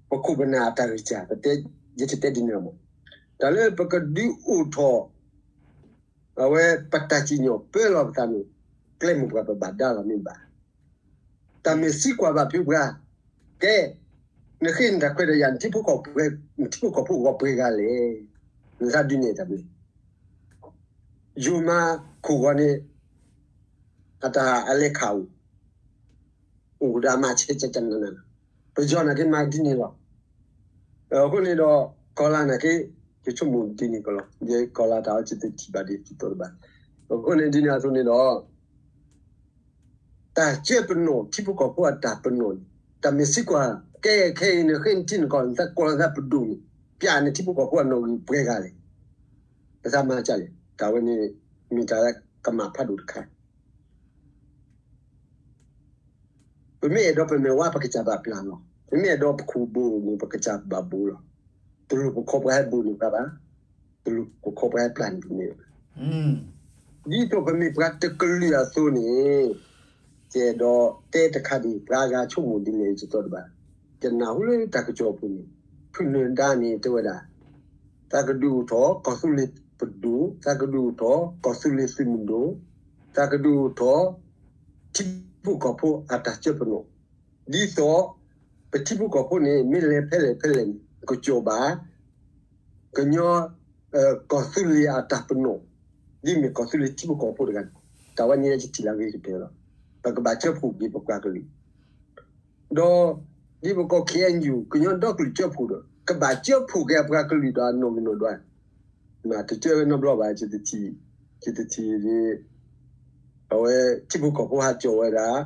ပခိၣ်ပနၢ်အတၢ်ဂံၢ်စၢ် ပတဲ ယတတဲဒ်န့ၣ်မး, တၢ်လၢပကဒုးအိၣ်ထီၣ် အဝဲပတၢ်စံၣ်ညီၣ်ပၢလီၤပသးန့ၣ် ကျဲမိၢ်ပှၢ်ပဘၣ်ဒါလီၤမ့ၢ်ဘၣ်. တၢ်မ့ၢ်သံကွၢ်ဘၣ်ဖုပှၤ, ကဲ, နဃ့နတၢ်ခွဲးတၢ်ယာ် နထံဖိကီၢ်ဖိအဂီၢ်ပှဲၤဂၤလဲၣ်. နသးဒုးနဲၣ်တၢ်မ့ၢ် ယိၤမၤခိၣ်ဂီၤန့ၣ် အတၢ်အလဲၤခးအိၣ်, အိၣ်ဒီးအမၤဆဲးကနန, ပယီၤနာ်က့မၤဒ်န့ၣ်လီၤ. အဃိန့ၣ်ဒီး ကီၢ်လၤနာ်က့ ယဆိကမိၣ်ဒ်န့ၣ်ကလီၤ. ယကီၢ်လၤတၢ်အီၤ ယတထံၣ်ဘၣ်ဒ်သိးတဘၣ်. အဃိန့ၣ်ဒ်န့ၣ်အသိးန့ၣ်ဒီး တၢ်ကဲပနီၣ် ထံဖိကီၢ်ဖိအတၢ်ပနီၣ်န့ၣ် တၢ်မ့ၢ်သံကွၢ် ကဲခဲအံၤ နဃ့နထံနကီၢ် နသးကိးလီၤသးပဒိၣ်န့ၣ် ပျးနထံဖိကီၢ်ဖိအနီၣ်ဂံၢ်ပှဲၤဂၤလဲၣ်. ပသးမၤကလဲၣ်. တၢ်ဝဲန့ၣ် မ့ၢ်တၢ်လၢကမၣ်ဖးဒိၣ်တခါ ပမ့ၢ်အဲၣ်ဒိးပမဲာ်ဝါ ပကစၢ်ဘၣ်ပျၢ်လီၤ. ပမ့ၢ်အဲၣ်ဒိးပခိၣ်ဘိၣ်န့ၣ် ပကစၢ်ဘၣ်ဘိၣ်လီၤ. တလိၣ်ပခိးပှၤဟဲဘူးန့ၢ်ပှၤဘၣ်, တလိၣ်ပခိးပှၤဟဲပျၢ်န့ၢ်ပှၤန့ၣ်ဘၣ်. ဒ်သိးပမ့ၢ်ပှၤတကလုာ်အသိးန့ၣ်, ယအဲၣ်ဒိးတဲတခါဒံး ပှၤဂၤဆိကမိၣ်ဒ်လဲၣ်ယတသီတဘၣ်. ယနာ်ဟူလၢတၢ်ကစီၣ်ပူၤန့ၣ်, ဖုနၢၤဒါန့ၣ်တဲဝဲဒၣ်, သးကဒုးအိၣ်ထီၣ်ကီၢ်သူလ့ၤပဒိၣ်, သးကဒုးအိၣ်ထီၣ်ကီၢ်သူလ့ၤသုးမုၢ်ဒိၣ်, သးကဒုးအိၣ်ထီၣ် ထံဖိကီၢ်ဖိအတၢ်စၢပနီၣ်, ဒ်သိး ပထံဖိကီၢ်ဖိန့ၣ် မ့ၢ်လဲၤဖဲလဲၣ်ဖဲလဲၣ်န့ၣ် ကစီၣ်ဘၣ် ကညီ ကီၢ်သူလ့ၤအတၢ်ပနီၣ်, ဒ်မ့ၢ်ကီၢ်သူလ့ၤထံဖိကီၢ်ဖိတဂၤန့ၣ်, တၢ်ဝဲန့ၣ်ယထံၣ်လၢအဂ့ၤကတၢၢ်လီၤ. ပကဘၣ်စၢဖှိၣ်က့ၤပပှၤကလုာ်, ဒီး ဒ်ပကိး ခ့ၣ်အဲၣ်ယူၣ် ကညီဒီကလုာ်စၢဖှိၣ်ဒီး ကဘၣ်စၢဖှိၣ်က့ၤအပှၤကလုာ်ဒီးအနီၢ်ဂံၢ်နီၢ်ဒွး, မ့ၢ်တစၢဝဲနီတဘျီဘၣ်, ယတထံၣ်, အဝဲထံဖိကီၢ်ဖိဟးကၠီၣ်ဝဲဒၣ်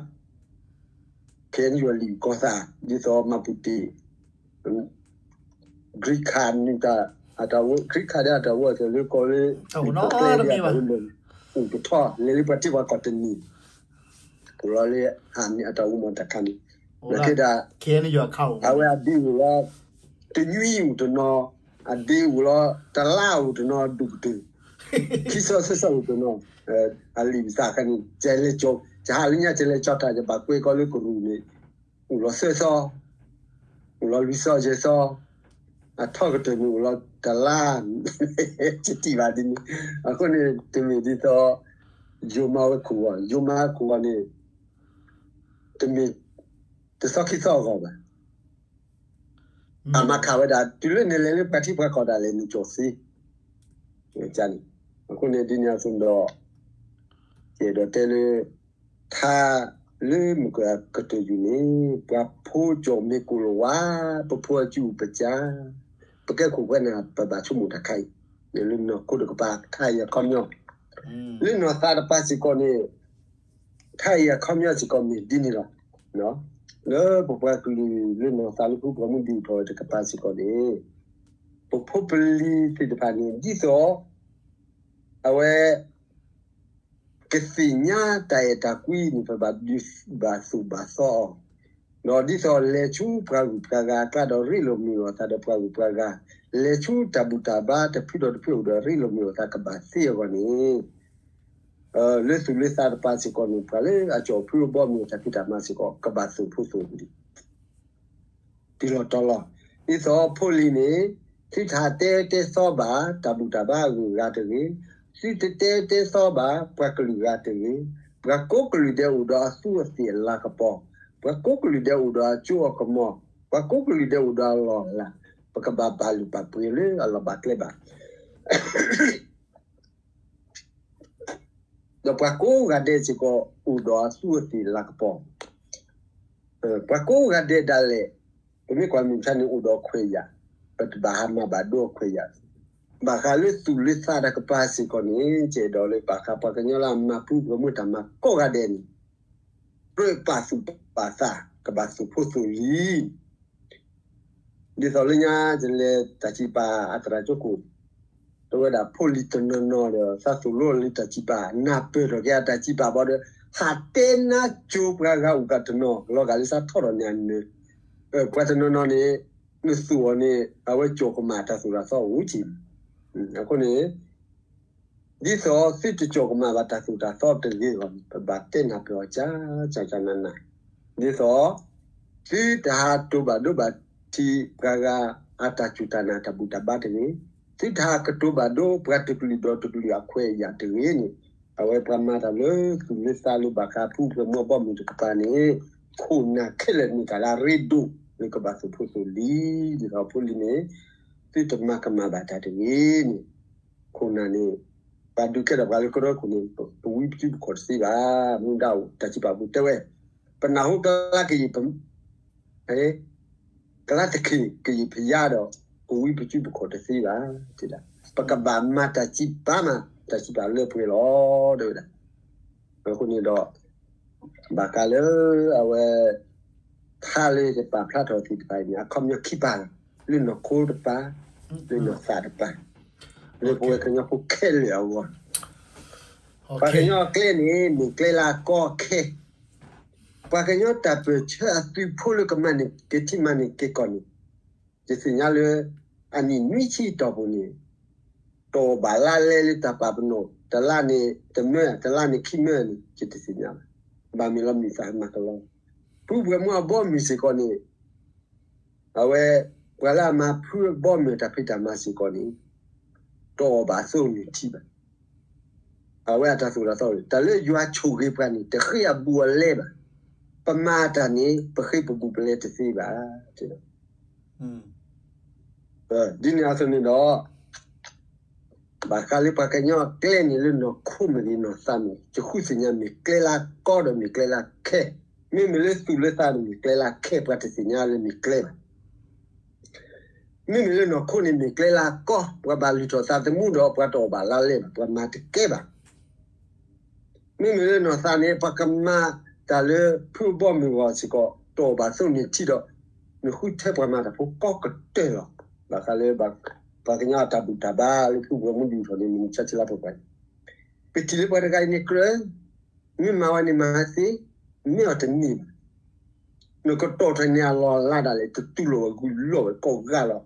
ခ့ၣ်အဲၣ်ယူၣ်အလံာ်ကီၢ်သး ဒ်သိးမၤပူၤတ့ၢ် green card န့ၣ် green card ဒ်အတၢ်အိၣ်ဝဲလၢကီၢ်လၢ အိၣ်ပထီၣ် လဲၤလၢပှၤထံပှၤကီၢ်တန့ၢ်, အိၣ်လီၤလၢဟးန့ၣ်အတၢ်အိၣ်မူတခါန့ၣ်, နာ်က့ဒၣ် အဝဲအဒ့အိၣ်လီၤ တနွံအိၣ်တနီၤ, အဒ့အိၣ်လီၤ တလါအိၣ်တနီၤဒိၣ်ကတၢၢ်, ခံသီဆၢဆၢအိၣ်တနီၤ, အလံာ်ပသးခါန့ၣ် ကလဲၤကၠီ, ယဟးလၢညါ ကလဲၤကၠီတၢ် ယဘၣ်ကွဲကီးလၢကရူၢ်န့ၣ် အိၣ်လီၤသၢသီ, အိၣ်လီၤလွံၢ်သီယဲၢ်သီ, အထီကတၢၢ်န့ၣ်အိၣ်လီၤတလါ, တထံၣ်ဘၣ်ဒ်န့ၣ်, အဃိန့ၣ် တမ့ၢ်ဒ်သိး ယိၤမါဝဲခိၣ်ဂီၤ, ယိၤမါခိၣ်ဂီၤန့ၣ် တမ့ၢ် တသီခံသီအဂီၢ်ဘၣ်. အမၤခးဝဲဒၣ် တုၤလၢနလဲၤလၢပှၤထံပှၤကီၢ်ဒၣ်လဲာ် နကၠီၣ်သ့န့ၣ်, အဃိန့ၣ်ဒ်န့ၣ်အသိးဒီး ယအဲၣ်ဒိးတဲလၢ ထါလၢမုၢ်ကကတၢၢ်ယူၢ်န့ၣ် ပှၤဖိကၠီၣ်မ့ၢ်ကိၣ်လီၤဝါ, ပဖိအစုပစၢ်, ပကဲခိၣ်ပှဲၤနၢ် ပဘၣ်ဆိကမိၣ်တၢ်ခါအံၤ, လၢနီၢ်ခိတကပၤ ထါအံၤအခီပညီ, လၢနီၢ်သးတပၤစ့ၢ်ကီးန့ၣ် ထါအံၤအခီပညီစ့ၢ်ကီးမ့ၢ်ဒ်န့ၣ်လီၤ. လၢပပှၤကလုာ်လၢနီၢ်သးလၢဖုပှၤမုၢ်ဒံးထီၣ်တကပၤစ့ၢ်ကီးန့ၣ် ပဖိပလံၤသ့ၣ်တဖၣ်န့ၣ် ဒ်သိး အဝဲ ကသ့ၣ်ညါတၢ်အဲၣ်တၢ်ကွံန့ၣ် ပဘၣ်ဒုးဘၣ်သိၣ်ဘၣ်သီအီၤ, ဒီးဒ်သိးလဲၤဆူပှၤဂုၤပှၤဂၤအကျါဒီးရ့လိာ်မုာ်လိာ်အသးဒီးပှၤဂုၤပှၤဂၤ, လဲၤဆူတၢ်ဘူၣ်တၢ်ဘါတဖုဒီးတဖုအိၣ်ဒီးရ့လိာ်မုာ်လိာ်အသးကဘၣ်သ့အဂီၢ်န့ၣ် လၢသူၣ်လၢသးတပၤစ့ၢ်ကီးန့ၣ် ပှၤလၢအကၠီၣ်ဖုအဘီအမုၢ်အတၢ်ဖံးတၢ်မၤစ့ၢ်ကီး ကဘၣ်သိၣ်ဖိသိၣ်လံၤ တုၤလီၤတီၤလီၤ. ဒ်သိးဖိလံၤန့ၣ် သုတဟးတဲတဲသီဘၣ်တၢ်ဘူၣ်တၢ်ဘါအဂုၤအဂၤတဂ့ၤ, သုတတဲတဲသီဘၣ်ပှၤကလုာ်ဂၤတဂ့ၤ, ပှၤကိးကလုာ်ဒဲးအိၣ်ဒီးအသူးအသ့ၣ်အလၤကပီၤ, ပှၤကိးကလုာ်ဒဲးအိၣ်ဒီးအစိအကမီၤ, ပှၤကိးကလုာ်ဒဲးအိၣ်ဒီးအလီၢ်အလၤ, ပကဘၣ်ပာ်လုၢ်ပာ်ပှ့ၤလၢအလီၢ်ဘၣ်ကျဲဘၣ် ဒီးပှၤကိးဂၤဒဲးစ့ၢ်ကီး အိၣ်ဒီးအသူးအသ့ၣ်လၤကပီၤ, ပှၤကိးဂၤဒဲးဒၣ်လဲာ်, ပမ့ၢ်ကွၢ်မုၢ်မဆါန့ၣ်အိၣ်ဒီးခွဲးယာ်, ပတဘၣ်ဟးမၤဘၣ်ဒိအခွဲးယာ်, ဘၣ်ဃးလၢသူၣ်လၢသးတကပၤစ့ၢ်ကီးန့ၣ် ယအဲၣ်ဒိးလၢဘၣ်ဃးပှၤကညီလၢအမၤပူၤပှဲၤမုၢ်တၢ်မၤကိးဂၤဒဲးန့ၣ် ကြၢးပာ်သူၣ်ပာ်သး ကဘၣ်သိၣ်ဖိသိၣ်လံၤ ဒ်သိးလၢညါ ယလဲၤတၢ်စံးပာ်အသရၣ်ကၠိခိၣ်, တဲဝဲဒၣ်ဖိလံၤတနီၤနီၤဒီး သးသိၣ်လိလၢတၢ်စံးပာ် နၢ်ပၢၢ်ထီၣ်က့ၤအတၢ်စံးပာ်ဘၣ်ဒီး ဟးတဲနါကၠိပှၤဂၤအိၣ်ကတနီၤ လီၤဂာ်လၢသးထီထီၣ်န့ၢ်အနၢၤ, ပှၤတနီၤနီၤန့ၣ် နသိၣ်အီၤန့ၣ် အဝဲကၠီၣ်ကမၣ်တၢ်သိၣ်တၢ်သီအိၣ်က့ၤ, အဃိန့ၣ် ဒ်သိးသုတကၠီၣ်ကမၣ်ဘၣ်တၢ်သိၣ်တၢ်သီတဂ့ၤအဂီၢ်န့ၣ် ပဘၣ်တဲနၢ်ပၢၢ်အီၤကၠၢ်ကၠၢ်နးနး, ဒ်သိး သုတဟးတိၤဘၣ်ဒိဘၣ်ထံးပှၤဂၤအတၢ်စူၢ်တၢ်နာ်တၢ်ဘူၣ်တၢ်ဘါတဂ့ၤ, သုတဟးကတိၤဘၣ်ဒိပှၤတကလုာ်ဒီးတကလုာ်အခွဲးအယာ်တဂ့ၤန့ၣ်, အဝဲပှၤမၤတၢ်လၢသူၣ်လၢသးလၢဘၣ်ဃးဖုပှဲၤမုၢ်အဘီအမုၢ်တကပၤန့ၣ် ခိၣ်နၢ်ခဲလၢာ်န့ၣ်တၢ်လၢအရ့ဒိၣ်လၢကဘၣ်သိၣ်ဖိသိၣ်လံၤ ဒ်သိးဖိလံၤန့ၣ် သုတမၤကမၣ်ဘၣ်တၢ်တဂ့ၤန့ၣ် ခိၣ်နၢ်န့ၣ် ပှၤဒုးကဲထီၣ်ပှၤလၢကရၢခိၣ်န့ၣ် ပဝံပစုပခီၣ်တသ့ဘၣ်, မူဒါအိၣ်တၢ်စံးပာ်ပူၤတဲဝဲ, ပနၢ်ဟူကလါကယံာ် ကလါတခ့ၣ်ကယံာ်ဖယါဒီး ပဝံပစုပခီၣ်တသ့ဘၣ်, ပကဘၣ်မၤတၢ်စံးပာ်မး တၢ်စံးပာ်လၢပှဲၤလီၤ တဲဝဲဒၣ် အဃိန့ၣ်ဒီး ဘၣ်ဃးလၢအဝဲ ခါလၢယပာ်ဖျါထီၣ်သ့ၣ်တဖၣ်အံၤန့ၣ် အခီပညီခံပၤလီၤ, လၢနီၢ်ခိတပၤ, လၢနီၢ်သးတပၤ, လၢပဝဲကညီဖိခဲလၢာ်အဂီၢ်, ပှၤကညီအကျဲန့ၣ် မ့ၢ်ကျဲလၢအကီအခဲ, ပှၤကညီတၢ်ပၢၢ်ဆၢအသုးဖိလၢကမၤန့ၢ်က့ၤထံမၤန့ၢ်က့ၤကီၢ်န့ၣ် ယသ့ၣ်ညါလၢ အနံၣ်နွံဆံတီၢ်ပူၤန့ၣ် တအီၣ်ဘၣ်လါလဲလၢတၢ်ပာ်ပနီၣ် တလါန့ၣ်တမၢ တလါန့ၣ်ခံမၢန့ၣ် ယတသ့ၣ်ညါဘၣ်. ဘၣ်မ့ၢ်လီၤမုၢ်သးမၤကလီ, ဖုပှဲၤမူအဘီအမုၢ်စ့ၢ်ကီးန့ၣ် အဝဲ ပှၤလၢအမၤဖုအဘီအမုၢ်အတၢ်ဖံးတၢ်မၤစ့ၢ်ကီးန့ၣ် တအီၣ်ဘၣ်သိနံၣ်ထံၣ်ဘၣ်. အဝဲအတၢ်သိၣ်တၢ်သီန့ၣ် တၢ်လၢယွၤဆိၣ်ဂ့ၤပှၤန့ၣ် တဃ့အဘူးအလဲဘၣ်. ပမၤတၢ်န့ၣ် ပဃ့ပဘူးပလဲတသ့ဘၣ်. ဒ်န့ၣ်အသိးန့ၣ်ဒီး ဘၣ်ဃးလၢပှၤကညီအကျဲန့ၣ် လၢနီၢ်ခိမ့ၢ်ဂ့ၤ နီၢ်သးမ့ၢ်ဂ့ၤ ယဃုသ့ၣ်ညါ မ့ၢ်ကျဲလၢကီဒီးမ့ၢ်ကျဲလၢခဲ, မ့မ့ၢ်လၢသူၣ်လၢသးန့ၣ် မ့ၢ်ကျဲလၢခဲ ပှၤတသ့ၣ်ညါလၢမ့ၢ်ကျဲဘၣ်. မ့မ့ၢ်လၢနီၢ်ခိန့ၣ် မ့ၢ်ကျဲလၢကီ, ပှၤဘၣ်လုၢ်ထီၣ်သးသမူဒီး ပှၤတအီၣ်ဘၣ်လါလဲဘၣ်, ပှၤမၤတကဲဘၣ်. မ့မ့ၢ်လၢနီၢ်သးန့ၣ် ပှၤကမၤတၢ်လၢဖုအဘီအမုၢ်အဂီၢ်စ့ၢ်ကီး တအီၣ်ဘၣ်သိနံၣ်ထံၣ်ဒီး နဃုထၢပှၤမၤတၢ်ဖိကိးကတၢၢ်လီၤ. ဘၣ်ဃးလၢ ပှၤကညီအတၢ်ဘူၣ်တၢ်ဘါလၢဖုပှဲၤမူဒုၣ်ထီၣ်န့ၣ် မုၢ်နံၤဆါဆံလါပှဲၤပှဲၤန့ၣ် ပထံၣ်လၢပှၤတဂၤအံၤန့ၣ်ကြၢး မ့ၢ်မၤဝဲန့ၣ်မၤသ့, မ့ၢ်အီၤတန့ၢ်ဘၣ်. နကတီၢ်ထီၣ်န့ၣ်အလီၢ်အလၤဒၣ်လဲာ် တတူၢ်လိာ်ဝဲဂုၤလိာ်ဝဲကိးဂၤလီၤ.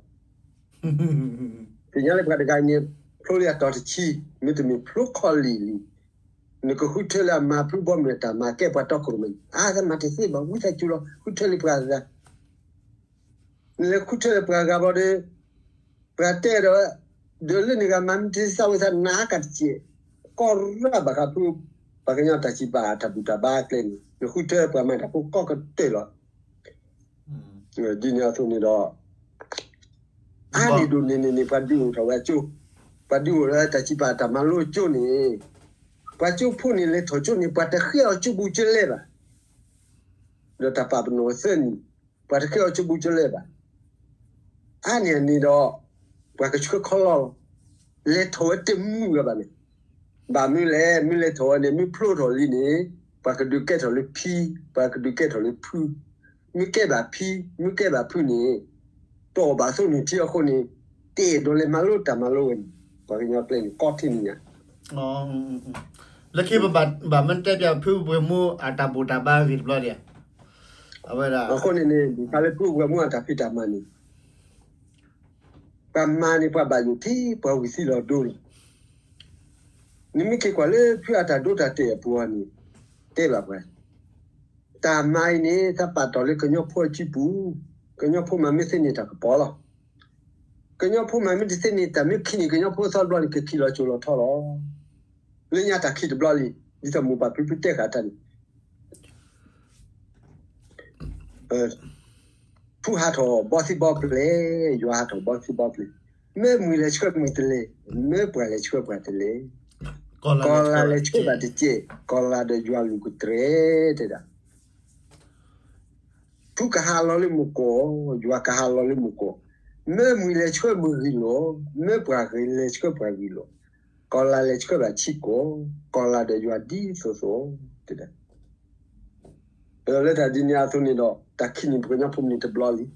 သ့ၣ်ညါလၢပှၤတဂၤအံၤန့ၣ် ဖျိလံအတီၤတဆံ, မ့တမ့ၢ်ဖျိခီၣ်လံၢ်လံၤ, နကဃုထၢလၢအမၤဖုဘီမုၢ်အတၢ်မၤကဲပှၤတီခိၣ်ရိၣ်မဲန့ၣ် အါသးမၤတသ့ဘၣ် ဝံသးစူၤလီၤ ဃုထၢလၢပှၤဂၤ နလဲၤဃုထၢလၢပှၤဂၤဘျီဒီး ပှၤတဲဒီး ဒီးလၢနဂၤမၤမ့ၢ်တသးဝံသးနၤကးတစဲး, ကီၢ်ရၢဘၣ်ဃးဖု ပှၤကညီတၢ်စံးပာ်တၢ်ဘူၣ်တၢ်ဘါအကျဲန့ၣ် နဃုထၢပှၤမၤတၢ်ဖိကိးကတၢၢ်လီၤ. ဒ်န့ၣ်အသိးန့ၣ်ဒီး အါန့ၢ်ဒိၣ်န့ၢ်န့ၣ်န့ၣ် ပှၤဒုးအိၣ်ထီၣ်ဝဲအကၠိ, ပှၤဒုးအိၣ်လၢတၢ်စံးပာ်တၢ်မၤလိအကၠိန့ၣ်, ပှၤကၠိဖိန့ၣ်လဲၤထီၣ်ကၠိန့ၣ် ပှၤတဃ့အီၤကၠိဘူးကၠိလဲဘၣ်. ဒီးတၢ်ပာ်ပနီၣ်သၢနံၣ် ပှၤတဃ့အီၤကၠိဘူးကၠိလဲဘၣ်. အါန့ၢ်န့ၣ်ဒီး ပှၤကဆှၢခီလီၤလီၤ. လဲၤထီၣ်ဝဲတမုာ်ဝဲဘၣ်န့ၣ်, ဘၣ်မနုၤလဲၣ် မ့ၢ်လဲၤထီၣ်ဝဲန့ၣ် မ့ၢ်ဖျိထီၣ်လံန့ၣ် ပှၤကဒုးကဲထီၣ်လၢဖံ, ပှၤကဒုးကဲထီၣ်လၢဖု, မ့ၢ်ကဲဘၣ်ဖံ မ့ၢ်ကဲဘၣ်ဖုန့ၣ် တအီၣ်ဘၣ်သိနံၣ်ထံအဃိန့ၣ် တအဲၣ်ဒိးလဲၤမၤလိတၢ်မၤလိဝဲန့ၣ် ပှၤကညီကျဲန့ၣ် ကီထံနံၣ်ညါ လၢခံပဘၣ်မ့ၢ်တဲပျးဖုပှဲၤမူအတၢ်ဘူၣ်တၢ်ဘါဂ့ၤတဘျီဒံး, အဝဲဒၣ် အဃိန့ၣ်န့ၣ် ဒ်ခါလၢဖုပှဲၤမူအတၢ်ဖံးတၢ်မၤန့ၣ် ပှၤမၤန့ၣ် ပှၤဘၣ်ယိၣ်ထံ ပှၤဝံၤသံလီၤဒိလီၤ. နမ့ၢ်က့ၤကွၢ်လၢဖုအတၢ်ဒိတၢ်တဲာ်အပူၤအီၤန့ၣ် တဲဘၣ်ပှၤ တၢ်မၤအံၤန့ၣ် သးပာ်တီၢ်လၢကညီဖိအစုပူၤ, ကညီဖိမၤမ့ၢ်သ့န့ၢ်တၢ်ကပီၤလီၤ. ကညီဖိမၤမ့ၢ်တသ့န့ၢ် တၢ်မ့ၢ်ခံန့ၣ် ကညီဖိသီတဘျီန့ၣ် ကခံးလီၤစိၤလီၤထီလီၤ. လၢညါတၢ်ခံးတဘျီလံ, ဒ်သိးမိၢ်ပၢ်ဖံဖုတဲဃာ်တၢ်န့ၣ် ဖုဟးထီၣ်ဘီသံဘီပျဲၢ်, ယွၤဟးထီၣ်ဘီသံဘီပျဲၢ်, မ့ၢ်မှံၤလဲၤဆှၢမှံၤတလဲၣ်, မ့ၢ်ပှၢ်လဲၤဆှၢပှၢ်တလဲၣ်, ကီၢ်လၤလဲၤဆှၢဘၣ်တကဲး, ကီၢ်လၤဒီးယွၤလူၤကတြဲၤတဲဒၣ် ဖုကဟးလီၤလၢမူကီၢ်, ယွၤကဟးလီၤလၢမူကီၢ်, မ့ၢ်မှံၤလဲၤဆှၢမှံၤဂ့ၤလီၤ, မ့ၢ်ပှၢ်လဲၤဆှၢပှၢ်ဂ့ၤလီၤ, ကီၢ်လၤလဲၤဆှၢဘၣ်ဆံကီၢ်, ကီၢ်လၤဒီးယွၤဒ်သိးသိးတဲဒၣ် လၢတၢ်ဒ်န့ၣ်အသိးန့ၣ်ဒီး တၢ်ခံးန့ၣ် ပှၤကညီဖိမုၢ်န့ၣ်တဘျီလံ.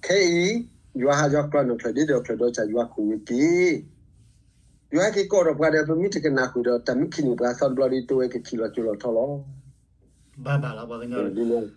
ခဲအံၤ ယွၤဟးယွၤကျီန့ၣ်ချၢၣ်ဒ်ဒီးချၢၣ်ဒီးစၢ်ယွၤခိၣ်ဝဲက့ၤ, ယွၤဟဲက့ၤကိးဒီးပှၤဒီး ပမ့ၢ်တကနၣ်ဃုာ်ဒီး တၢ်မ့ၢ်ခံးန့ၣ် ပှၤသီတဘျီဒီး တဝဲကခံးလီၤစိၤလီၤထီလီၤ. ဘၣ်ဘၣ်လီၤ ပှၤကညီလီၤ.